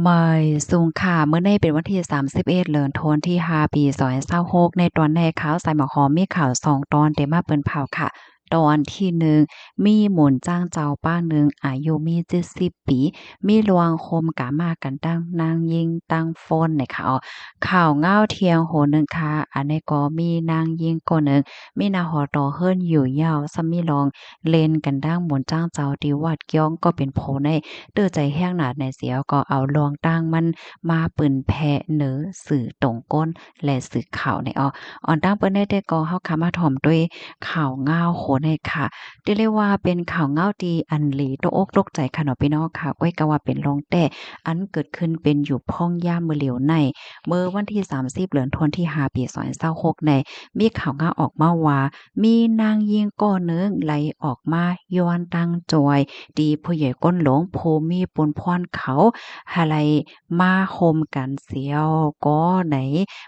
ມາຍສູງຄ່ະ ມື້ນີ້ເປັນວັນທີສາມສິບເອັດ ເດືອນທັນວາ ປີສອງພັນຊາວຫົກ ໃນຕອນນີ້ຂ່າວສາຍໝາກຫອມມີຂ່າວສອງຕອນເດມາເປີນເຜົາຄ່ະ. ຕອນທີໜຶ່ງ ມີໝູນຈ້າງເຈົ້າປ້າໜຶ່ງ ອາຍຸມີເຈັດສິບປີ ມີລວງຄົມກາມາກັນທັງນາງຍິງທັງຄົນນະຄະ. ຂ່າວງາວທ່ຽງໂຫນໜຶ່ງຄ່ະ ອັນນີ້ກໍມີນາງຍິງຄົນໜຶ່ງ ມີໜ້າຫໍຕໍ່ເຮືອນຢູ່ຍາວ ຊຳມີລອງ ເຫຼັ້ນກັນດັ່ງໝູນຈ້າງເຈົ້າທີ່ວັດກຽງ ກໍເປັນໂພໃນ ເຕີໃຈແຮງໜາດໃນສຽວ ກໍເອົາລວງຕັ້ງມັນມາປືນແຜ່ເໜີສື່ຕົງກົ້ນ ແລະ ສື່ຂ່າວໃນອອກ. ອ່ອນຕັ້ງເປີດໃນແຕ່ກໍເຮົາຄະມາຖ່ອມດ້ວຍຂ່າວງາວໂຄໃນຄະ ທີ່ເລີຍກວ່າເປັນຂ່າວງາວທີ່ອັນຫຼີຕົກອົກຕົກໃຈຄະເນາະ ພີ່ນ້ອງຄະ. ກ້ອຍກະວ່າເປັນລອງແຕ້ ອັນເກີດຂຶ້ນເປັນຢູ່ພອງຍາມມື້ຫຼຽວໃນ ເມື່ອວັນທີສາມສິບ ເດືອນທັນວາ ປີສອງພັນຊາວຫົກໃນ ມີຂ່າວງາວອອກມາວ່າ ມີນາງຍິງກໍໜຶ່ງໄຫຼອອກມາຍ້ອນຕັ້ງຈອຍ ທີ່ຜູ້ໃຫຍ່ກົ້ນຫຼວງ ຜູ້ມີປຸນພອນເຂົາ ຫາໄຫຼມາໂຮມກັນສຽວກໍໃນ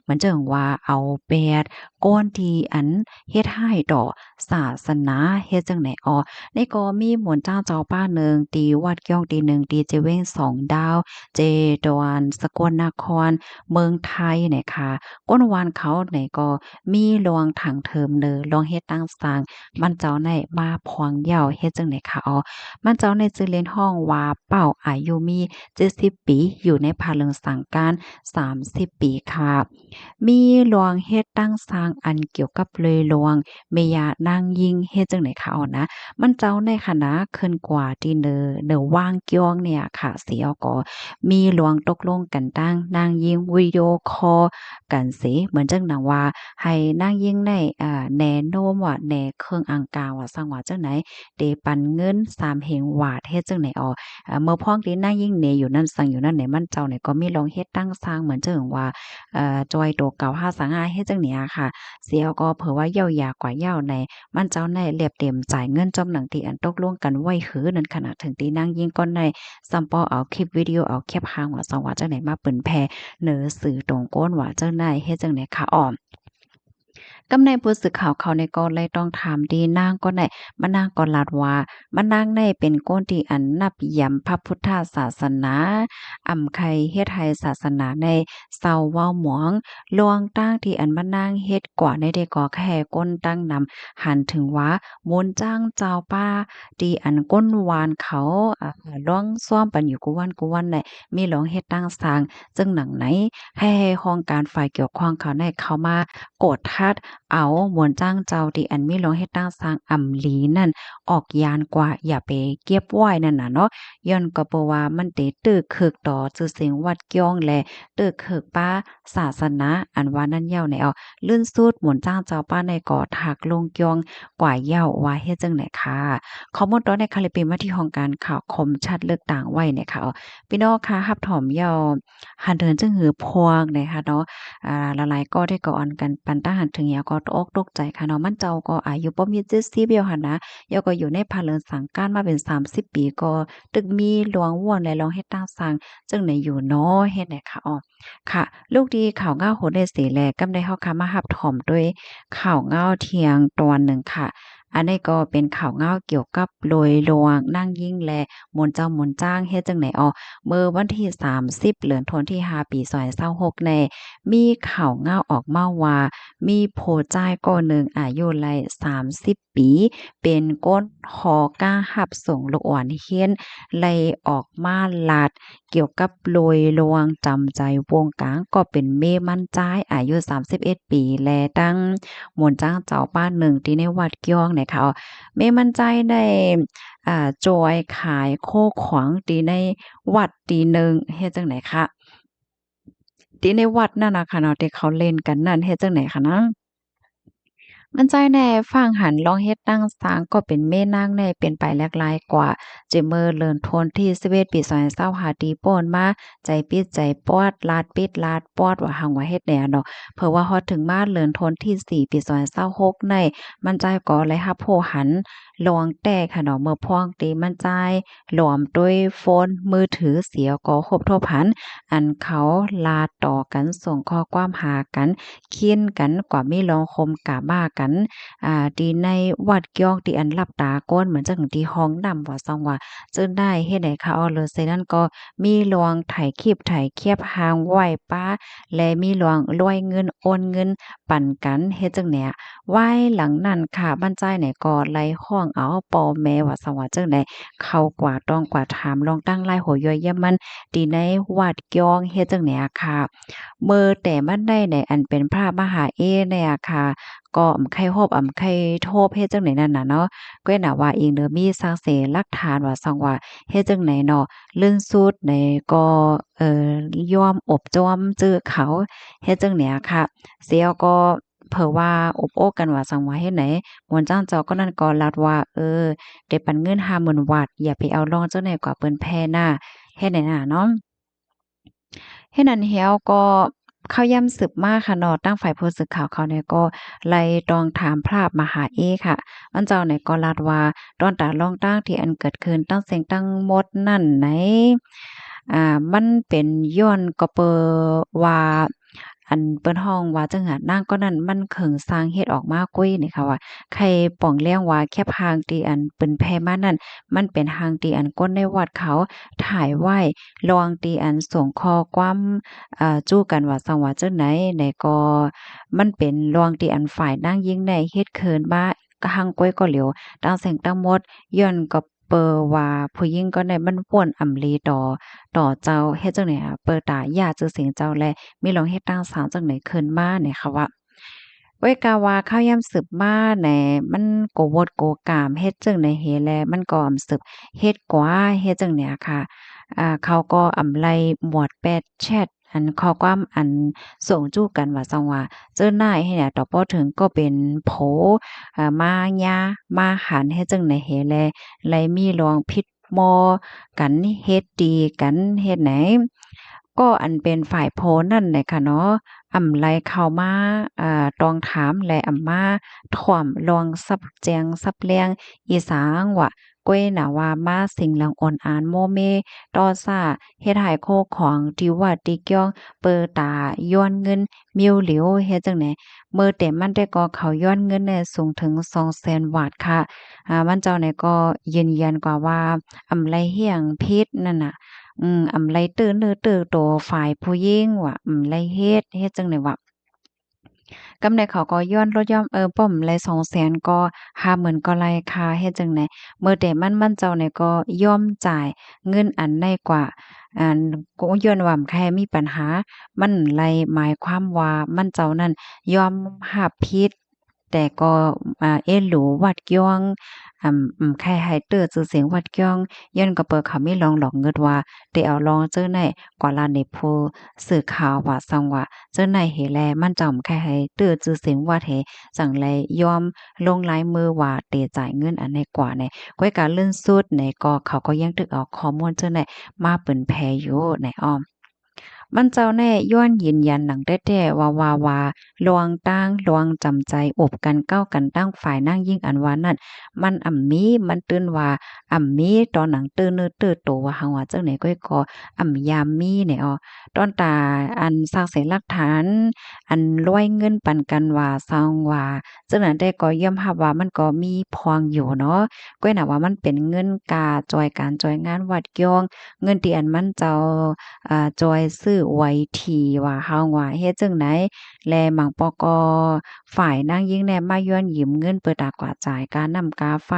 ມັນຈຶ່ງວ່າເອົາແປດ ກ່ອນທີ່ອັນເຮັດຮ້າຍຕໍ່ສາສະໜາ ເຮັດຈັ່ງໃດອໍ. ນີ້ກໍມີໝູນຈ້າງເຈົ້າປ້າໜຶ່ງ ທີ່ວັດກຽງທີ່ໜຶ່ງ ທີ່ເຈເວັງສອງດາວ ເຈດອນສະກົນນະຄອນ ເມືອງໄທນະຄະ. ກົ້ນວານເຂົາໃນກໍມີລວງຖັງເທີມເນີ ລວງເຮັດຕັ້ງສ້າງ ມັນເຈົ້າໃນມາພວງເຍົາ ເຮັດຈັ່ງໃດຄະອໍ. ມັນເຈົ້າໃນຊື່ເລ່ນຮ້ອງວ່າເປົ້າ ອາຍຸມີເຈັດສິບປີ ຢູ່ໃນພາເລິງສັງການສາມສິບປີຄະ. ມີລວງເຮັດຕັ້ງສ້າງອັນກ່ຽວກັບເລີຍລວງແມ່ຍ່ານາງຍິງ ເຮັດຈັ່ງໃດຄະອໍນະ. ມັນເຈົ້າໃນຂະນະຂຶ້ນກວ່າທີ່ເນີ ເນີວາງກຽງເນຍຄະ ສຽວກໍມີລວງຕົກລົງກັນຕັ້ງນາງຍິງວິດີໂອຄໍກັນເສ ເໝືອນຈັ່ງໜັງວ່າໃຫ້ນາງຍິງໃນ ອາ ແນໂນ້ມວ່າແນເຄື່ອງອັງການວ່າ ສັງວ່າຈັ່ງໃດ ເດປັນເງິນສາມເຮັງຫວາດ ເຮັດຈັ່ງໃດອໍ. ເອີ ເມື່ອພວງທີ່ນາງຍິງເນຢູ່ນັ້ນສັງຢູ່ນັ້ນໃນ ມັນເຈົ້າໃນກໍມີລອງເຮັດຕັ້ງສ້າງເໝືອນຈັ່ງວ່າ ເອີ ຈອຍໂຕເກົ່າຫາສັງຫາ ເຮັດຈັ່ງເນຍຄະ. ສຽວກໍເຜີວ່າເຍົາຢາກວ່າເຍົາໃນ ມັນເຈົ້າໃນລຽບເຕັມຈ່າຍເງິນຈອມດັ່ງທີ່ອັນຕົກລົງກັນໄວ້ຫືນັ້ນຂະນະ ເຖິງທີ່ນາງຍິງກ່ອນໃນ ສຳປໍເອົາຄລິບວິດີໂອ ເອົາແຄບຫາງວ່າສັງວ່າຈັ່ງໃດມາເຜີຍແຜ່ເນີສື່ຕົງກົ້ນວ່າຈັ່ງໃດ ເຮັດຈັ່ງໃດຄະອໍ. ກຳໃນຜູ້ສື່ຂ່າວເຂົາໃນກໍໄດ້ຕ້ອງຖາມທີ່ນາງກໍໄດ້ ມານາງກໍລາດວ່າ ມານາງໃນເປັນຄົນທີ່ອັນນັບຢຳພະພຸດທະສາສະໜາ ອຳໄຄເຮັດໃຫ້ສາສະໜາໃນເຊົາເວົ້າໝອງ. ລວງຕັ້ງທີ່ອັນມານາງເຮັດກວ່າໃນເດກໍແຄ່ຄົນຕັ້ງນຳ ຫັນເຖິງວ່າ ໝູນຈ້າງເຈົ້າປ່າ ທີ່ອັນກົ້ນວານເຂົາ ອາ ລວງຊ້ອມປັນຢູ່ກູ່ວັນກູ່ວັນໃນ ມີລອງເຮັດຕັ້ງສ້າງ ເຊິ່ງໜັງໃນ ໃຫ້ຫ້ອງການຝ່າຍກ່ຽວຂ້ອງເຂົາໃນເຂົ້າມາກວດທັດເອົາໝູນຈ້າງເຈົ້າທີ່ອັນມີລອງເຮັດຕັ້ງສ້າງອຳລີນັ້ນອອກຢ່ານກວ່າ ຢ່າໄປເກັບໄວ້ນັ້ນນະເນາະ. ຍ້ອນກໍເພາະວ່າມັນເຕະຕື້ຄຶກຕໍ່ຊື່ສຽງວັດກຽງ ແລະ ຕື້ຄຶກປະສາສະໜາອັນວ່ານັ້ນເຍົາໃນເອົາ. ລື່ນສຸດໝູນຈ້າງເຈົ້າປ່າໃນກໍຖາກລົງກຽງກວ່າເຍົາວ່າເຮັດຈັ່ງໃດຄະ. ຂໍ້ມູນຕອນໃນຄະລິບປິມາທີ່ຫ້ອງການຂ່າວຄົມຊັດເລືອກຕັ້ງໄວ້ໃນຄະ. ພີ່ນ້ອງຄະ ຮັບຖອມເຍົາ ຫັນເຖິງຈຶ່ງຫືອພວກໃດຄະເນາະ. ອາ ຫຼາຍໆກໍໄດ້ກໍອ່ອນກັນປັນຕາຫັນເຖິງ ແລ້ວກໍຕົກອົກຕົກໃຈຄະເນາະ. ມັນເຈົ້າກໍອາຍຸບໍ່ມີເຈັດສິບແລ້ວຫັ້ນນະ ແລ້ວກໍຢູ່ໃນພາເລີນສັງການມາເປັນສາມສິບປີ ກໍຕຶກມີລວງວນ ແລະ ລອງເຮັດຕັ້ງສ້າງຈຶ່ງໃນຢູ່ເນາະ ເຮັດໃດຄະ. ອໍ ຄະ ລູກດີຂ່າວງາວໂຫດເດເສ ແລະ ກຳໃດເຮົາຄະມາຮັບຖອມດ້ວຍຂ່າວງາວທ່ຽງຕອນໜຶ່ງຄະ. ອັນນີ້ກໍເປັນຂ່າວງາວກ່ຽວກັບໂລຍລວງນາງຍິງ ແລະ ໝູນເຈົ້າໝູນຈ້າງ ເຮັດຈັ່ງໃດອໍ. ເມື່ອວັນທີສາມສິບ ເດືອນທັນວາ ປີສອງພັນຊາວຫົກໃນ ມີຂ່າວງາວອອກມາວ່າ ມີຜູ້ຊາຍກໍໜຶ່ງອາຍຸໄລ່ສາມສິບປີ ເປັນຄົນຫໍການຮັບສົ່ງລູກອ່ອນຮຽນ ໄດ້ອອກມາລາດ ກ່ຽວກັບໂລຍລວງຈຳໃຈວົງກາງ ກໍເປັນເມມັນຈາຍອາຍຸສາມສິບເອັດປີ ແລະ ຕັ້ງໝູນຈ້າງເຈົ້າບ້ານໜຶ່ງທີ່ໃນວັດກຽງນະຄະ. ເມມັນຈາຍໄດ້ ອາ ຈອຍຂາຍໂຄຂວາງທີ່ໃນວັດທີ່ໜຶ່ງ ເຮັດຈັ່ງໃດຄະ ທີ່ໃນວັດນັ້ນນະຄະເນາະ ທີ່ເຂົາຫຼິ້ນກັນນັ້ນ ເຮັດຈັ່ງໃດຄະນະ. ມັນໃຈແນ່ຟັງຫັນລອງເຮັດຕັ້ງສ້າງ ກໍເປັນເມນາງແນ່ ເປັນໄປຫຼາກຫຼາຍກວ່າ ເຈເມີເລີນໂທນທີສິບເອັດ ປີສອງພັນຊາວຫ້າ ທີ່ໂປ້ນມາ ໃຈປິດໃຈປອດ ລາດປິດລາດປອດ ວ່າຫັງວ່າເຮັດແນ່ເນາະ. ເພີວ່າຮອດເຖິງມາເລີນໂທນທີສີ່ ປີສອງພັນຊາວຫົກໃນ ມັນໃຈກໍໄດ້ຮັບຮູ້ຫັນລອງແຕ່ຂະເນາະ ເມື່ອພວງທີ່ມັນໃຈລວມດ້ວຍໂຟນມືຖື ສຽວກໍພົບທົບຫັນ ອັນເຂົາລາດຕໍ່ກັນ ສົ່ງຂໍ້ຄວາມຫາກັນ ຄີນກັນກວ່າມີລອງຄົມກາມາກັນ ອ່າ ທີ່ໃນວັດກຽງທີ່ອັນຫຼັບຕາກ່ອນ ເໝືອນຈັ່ງທີ່ຫ້ອງນ້ຳວ່າຊັ້ນວ່າ ເຊິ່ງໄດ້ເຮັດໃຫ້ເຂົາເອົາເລີຍ ເຊັ່ນນັ້ນກໍມີລວງຖ່າຍຄລິບ ຖ່າຍແຄບຮ່າງໄຫວ້ປາ ແລະ ມີລວງລວຍເງິນ ໂອນເງິນປັນກັນ ເຮັດຈັ່ງໃດ. ວາຍຫຼັງນັ້ນຂ້າ ບ້ານໃຕ້ນີ້ກໍໄດ້ຮ້ອງເອົາພໍ່ແມ່ວ່າຊັ້ນວ່າ ເຊິ່ງໄດ້ເຂົ້າກວາດຕ້ອງກວາດຖາມລວງຕັ້ງຫຼາຍຫົວຍ່ອຍຢ້ຽມມັນ ທີ່ໃນວັດກຽງ ເຮັດຈັ່ງໃດອະຄ່າ. ເມື່ອແຕ່ມັນໄດ້ໃນອັນເປັນພະມະຫາເອກໃນອະຄ່າ ກໍອຳໄຄຮົບ ອຳໄຄໂທບ ເຮັດຈັ່ງໃດນັ້ນນະເນາະ. ແກ່ນະວ່າອີງເດີມີສັກເສຫຼັກຖານວ່າຊັ້ນວ່າ ເຮັດຈັ່ງໃດເນາະ ເລື່ອງສຸດໃນກໍ ເອີ ຍອມອົບຈອມຈື່ເຂົາ ເຮັດຈັ່ງໃດອະຄ່າ. ເສຍກໍເຜີວ່າອົບໂອ້ກັນວ່າຊັ້ນວ່າ ເຮັດໃດ ໝູນຈ້າງເຈົ້າກໍນັ້ນກໍລັດວ່າ ເອີ ໄດ້ປັນເງິນຫ້າໝື່ນວາດ ຢ່າໄປເອົາລອງຈັ່ງໃດກວ່າເພິ່ນແຜ່ນະ ເຮັດໃດນະເນາະ. ເຮັດນັ້ນແລ້ວກໍເຂົ້າຢ້ຳສືບມາຄ່າເນາະ ທາງຝ່າຍຜູ້ສື່ຂ່າວເຂົານີ້ກໍໄລ່ຕ້ອງຖາມພະມະຫາເອກຄ່າ. ອັນເຈົ້ານີ້ກໍລັດວ່າ ຕອນຕາລອງຕາງທີ່ອັນເກີດຂຶ້ນທັງເຊິ່ງທັງໝົດນັ້ນໃນ ອ່າ ມັນເປັນຍ້ອນກໍເປີວ່າ ອັນເພິ່ນຮ້ອງວ່າຈັ່ງຫານນາງກໍນັ້ນ ມັນເຄິ່ງສ້າງເຮັດອອກມາກຸ້ຍນີ້ຄ່າວ່າ ໄຂປ່ອງແລ້ງວ່າແຄບຮ່າງທີ່ອັນເພິ່ນແຜ່ມານັ້ນ ມັນເປັນຮ່າງທີ່ອັນຄົນໃນວັດເຂົາຖ່າຍໄວ້ ລວງທີ່ອັນສົ່ງຂໍ້ຄວາມ ເອີ ຈູ້ກັນວ່າຊັ້ນວ່າຈັ່ງໃດ ແລະ ກໍມັນເປັນລວງທີ່ອັນຝ່າຍນາງຍິງໄດ້ເຮັດຄືນມາຫັ້ນກ້ອຍກໍຫຼຽວ. ທັງເຊິ່ງທັງໝົດ ຍ້ອນກໍເປີວ່າຜູ້ຍິງກໍໄດ້ມັນໂຫວນອຳລີຕໍ່ ຕໍ່ເຈົ້າ ເຮັດຈັ່ງໃດ ເປີຕາຢ້ານຊື່ສຽງເຈົ້າ ແລະ ມີລອງເຮັດຕັ້ງສ້າງຈັ່ງໃດຂຶ້ນມານີ້ຄ່າວ່າ. ໂອ້ຍ ກະວ່າເຂົ້າຢ້ຳສືບມາແຫຼະ ມັນໂກຫວົດໂກກາມ ເຮັດຈັ່ງໃດເຫ ແລະ ມັນກໍອຳສືບເຮັດກວ່າ ເຮັດຈັ່ງໃດອະຄ່າ. ອ່າ ເຂົາກໍອຳໄລ່ໝວດແປດແຊັດ ອັນຂໍ້ຄວາມອັນສົ່ງຈູ້ກັນວ່າຊັ້ນວ່າ ເຈີນາຍເຮັດຫຍັງຕໍ່ບໍ່ເຖິງກໍເປັນໂຜ ອ່າ ມາຍາມາຫັນ ເຮັດຈັ່ງໃດເຫ ແລະ ໄລ່ມີລວງຜິດ ໝໍ້ກັນ ເຮັດຕີກັນ ເຮັດໃດ ກໍອັນເປັນຝ່າຍໂພນັ້ນແຫຼະຄ່ະເນາະ ອຳໄລ່ເຂົ້າມາ ອ່າ ຕ້ອງຖາມ ແລະ ອຳມາຖ້ວມລວງສັບແຈງສັບແລງອີ່ສັງວ່າ ກ້ອຍນະວ່າມາສິງຫຼັງໂອນອານ ໂມເມຕໍ່ຊ້າ ເຮັດໃຫ້ໂຄຂອງທີ່ວັດທີ່ກຽງ ເປີຕາຍ້ອນເງິນ ມິວຫຼິວ ເຮັດຈັ່ງໃດ ເມີແຕ່ມັນແຕ່ກໍເຂົາຍ້ອນເງິນແດ່ສູງເຖິງສອງແສນວາດຄ່າ. ອ່າ ມັນເຈົ້ານີ້ກໍຢືນຢັນກວ່າວ່າ ອຳໄລຮຽງຜິດນັ້ນນະ ອືມ ອຳໄລເຕີເນື້ອເຕີໂຕຝ່າຍຜູ້ຍິງວ່າ ອຳໄລເຮັດ ເຮັດຈັ່ງໃດວະ. ກຳໃດເຂົາກໍຍ້ອນລົດຍ້ອນ ເອີ ປ້ອມໄລສອງແສນກໍຫ້າໝື່ນກໍໄລຄ່າ ເຮັດຈັ່ງໃດ ເມີແຕ່ມັນ ມັນເຈົ້ານີ້ກໍຍອມຈ່າຍເງິນອັນໃດກວ່າ ອັນ ກໍຍ້ອນວ່າມັນໃຄ່ມີປັນຫາ ມັນໄລໝາຍຄວາມວ່າມັນເຈົ້ານັ້ນຍອມຮັບຜິດ ແຕ່ກໍ ອ່າ ເອັນດູວັດກຽງ ອຳ ອຳ ໃຄ່ໃຫ້ເຕີຊື່ສຽງວັດກຽງ ຍ້ອນກໍເປີເຂົາມີລອງຫຼອກງຶດວ່າ ໄດ້ເອົາລອງເຈີໃນກວ່າລານໃນຜູ້ສື່ຂ່າວວ່າ ສັງວ່າເຈີໃນເຫແລ ມັນເຈົ້າອຳ ໃຄ່ໃຫ້ເຕີຊື່ສຽງວັດເຫ ຈັ່ງໄລຍອມລົງລາຍມືວ່າ ເຕຈ່າຍເງິນອັນໃດກວ່າໃນ ກ້ອຍກາເລື່ອງສຸດໃນກໍ ເຂົາກໍຍັງຖືກເອົາຂໍ້ມູນເຈີໃນມາເປີນແຜ່ຢູ່ໃນອ້ອມ ມັນເຈົ້າແນ່ຍ້ອນຢືນຢັນໜັງແທ້ໆວ່າ ວ່າ ວ່າລວງຕາງ ລວງຈຳໃຈ ອົບກັນເກົ້າກັນຕັ້ງຝ່າຍນາງຍິງອັນວ່ານັ້ນ ມັນອຳມີ ມັນຕື່ນວ່າອຳມີ ຕອນໜັງຕື່ນເນື້ອຕື່ນໂຕວ່າ ຫາງວ່າຈັ່ງໃດກ້ອຍກໍອຳຍາມມີແນ່ອໍ. ຕອນຕາອັນສາກເສຫຼັກຖານ ອັນລວຍເງິນປັນກັນວ່າ ສັງວ່າ ເຊິ່ງນັ້ນແຕ່ກໍຍອມຮັບວ່າມັນກໍມີພອງຢູ່ເນາະ ກ້ອຍນະວ່າມັນເປັນເງິນກາຈອຍການຈອຍງານວັດກຽງ ເງິນທີ່ອັນມັນເຈົ້າ ອ່າ ຈອຍຊື້ໄວທີວ່າ ເຮົາວ່າເຮັດຈັ່ງໃດ ແລະ ບາງປອກກໍຝ່າຍນາງຍິງແນ່ມາຍ້ອນຢືມເງິນເປີຕາກວ່າຈ່າຍການ້ຳກາໄຟ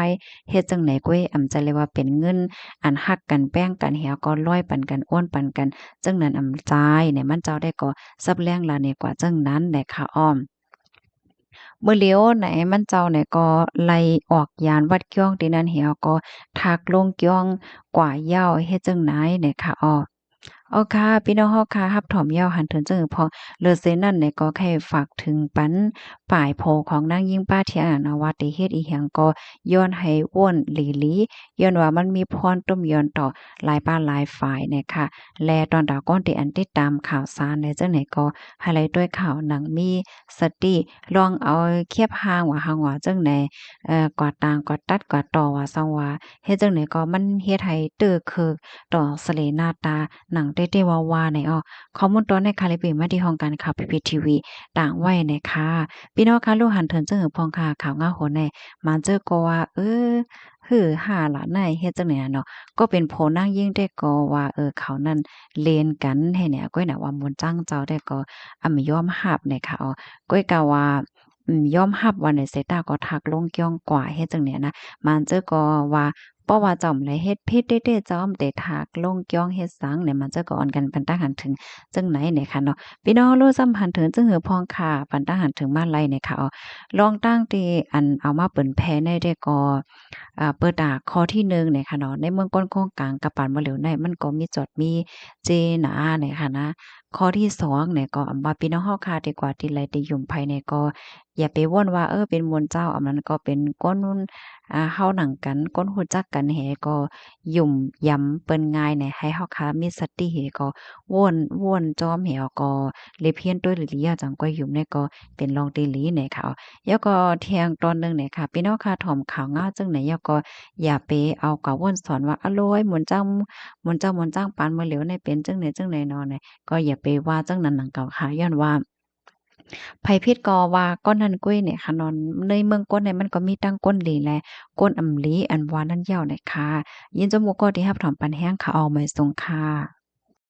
ເຮັດຈັ່ງໃດກ້ວຍ ອຳຈະເລີຍວ່າເປັນເງິນອັນຮັກກັນແບ່ງກັນ ແລ້ວກໍລອຍປັນກັນ ໂອນປັນກັນ ຈັ່ງນັ້ນອຳຈາຍແນ່ ມັນເຈົ້າໄດ້ກໍສັບແລງລາເນກວ່າຈັ່ງນັ້ນແຫຼະຄ່ະອ້ອມ. ມື້ຫຼຽວໃນມັນເຈົ້າໃນກໍໄລ່ອອກຍານວັດກຽງ ທີ່ນັ້ນແລ້ວກໍທັກລົງກຽງກວ່າເຍົາ ເຮັດຈັ່ງໃດໃນຄະອອກ. ເອົາຄ່ະ ພີ່ນ້ອງເຮົາຄ່ະ ຮັບຖອມເຍົາຫັນເຖິງຈັ່ງໃດພໍ ເລີເຊນັ້ນໃນກໍໃຫ້ຝາກເຖິງປັນປາຍໂພຂອງນາງຍິງປ້າທຽງນະວ່າ ທີ່ເຮັດອີ່ຫຍັງກໍຍ້ອນໃຫ້ວົນຫຼີໆ ຍ້ອນວ່າມັນມີພອນຕົ້ມຍ້ອນຕໍ່ຫຼາຍປາຫຼາຍຝ່າຍນະຄະ ແລະ ຕອນຕາກ່ອນທີ່ອັນຕິດຕາມຂ່າວສານໃນຈັ່ງໃດກໍ ໃຫ້ໄລ່ດ້ວຍຂ່າວໜັງມີສະຕິ ລອງເອົາຄຽບຮ່າງວ່າ ຮ່າງວ່າຈັ່ງໃດ ເອີ ກວ່າຕ່າງ ກວ່າຕັດ ກວ່າຕໍ່ວ່າ ສັງວ່າ ເຮັດຈັ່ງໃດກໍມັນເຮັດໃຫ້ເຕີເຄີກຕໍ່ສະເລໜ້າຕາໜັງ ເລີຍແຕ່ວ່າວ່າໃນອອກ ຂໍ້ມູນຕອນໃນຄາລິບປິງມາທີ່ຫ້ອງການຂ່າວ PPTV ຕາງໄວ້ໃນຄ່ະ. ພີ່ນ້ອງຄ່ະ ຮູ້ຫັນເຖິງຈຶ່ງຫືອພອງຄ່ະ ຂ່າວງາວຫົວໃນ ມັນເຈີກໍວ່າ ເອີ ຫືຫາລະໃນເຮັດຈັ່ງໃດນະເນາະ ກໍເປັນໂພນາງຍິງແຕ່ກໍວ່າ ເອີ ເຂົານັ້ນເລນກັນໃຫ້ແນວ ກ້ອຍນະວ່າມູນຈ້າງເຈົ້າແຕ່ກໍອຳຍອມຮັບໃນຄ່ະ ອໍ ກ້ອຍກະວ່າ ອືມ ຍອມຮັບວ່າໃນສາຍຕາກໍທັກລົງກ້ອງກວ່າເຮັດຈັ່ງໃດນະ ມັນເຈີກໍວ່າ ເພາະວ່າເຈົ້າບໍ່ໄດ້ເຮັດຜິດເດ້ ເຈົ້າໄດ້ທັກລົງກ້ອງເຮັດສັງໃນ ມັນເຈີກໍອ່ອນກັນປັນຕາຫັນເຖິງຈັ່ງໃດໃນຄ່ະເນາະ. ພີ່ນ້ອງຮູ້ຊ້ຳຫັນເຖິງຈຶ່ງຫືອພອງຄ່ະ ປັນຕາຫັນເຖິງມາໄລໃນຄ່ະ ອໍ ລອງຕັ້ງທີ່ອັນເອົາມາເຜີຍແຜ່ໃນແຕ່ກໍ ອ່າ ເປີດຕາຂໍ້ທີໜຶ່ງໃນຄ່ະເນາະ ໃນເມືອງກົ້ນໂຄ້ງກາງກະປານບໍ່ຫຼຽວໃນ ມັນກໍມີຈອດມີເຈນາໃນຄ່ະນະ. ຂໍ້ທີສອງໃນກໍອຳວ່າ ພີ່ນ້ອງເຮົາຄ່ະ ທີ່ກວ່າທີ່ໄລທີ່ຫຍຸ້ມໃຜໃນກໍ ຢ່າໄປວົນວ່າ ເອີ ເປັນໝູນເຈົ້າ ອັນນັ້ນກໍເປັນຄົນ ອ່າ ເຮົາໜັງກັນ ຄົນຮູ້ຈັກກັນແຮ ກໍຫຍຸ້ມຢຳເພິ່ນງ່າຍໃນ ໃຫ້ເຮົາຄ່ະມີສະຕິເຮ ກໍວົນ ວົນຈອມເຮ ກໍເລັບຮຽນຕົວດີໆ ຈັ່ງກ້ອຍຫຍຸ້ມໃນກໍເປັນລອງທີ່ດີໃນຄ່ະ. ແລ້ວກໍທຽງຕອນໜຶ່ງໃນຄ່ະ ພີ່ນ້ອງຄ່ະ ຖອມຂ່າວງາວຈັ່ງໃດ ແລ້ວກໍຢ່າໄປເອົາກາວົນສອນວ່າ ອາໂລຍ ໝູນເຈົ້າ ໝູນເຈົ້າ ໝູນຈ້າງປານມື້ຫຼຽວໃນເປັນຈັ່ງໃດຈັ່ງໃດເນາະ ກໍຢ່າໄປວ່າຈັ່ງນັ້ນນຳເຂົາຄ່ະ ຍ້ອນວ່າ ໃຜຜິດກໍວ່າຄົນນັ້ນກຸ້ຍແນ່ຂະເນາະ ໃນເມືອງຄົນໃດມັນກໍມີທັງຄົນດີ ແລະ ຄົນອຳລີ ອັນວ່ານັ້ນເຈົ້າແນ່ຄ່ະ. ຍິນດີເຈົ້າໝູ່ກໍທີ່ຮັບຖອມປັນແຮງຄ່ະ ອອກມາສົ່ງຄ່ະ.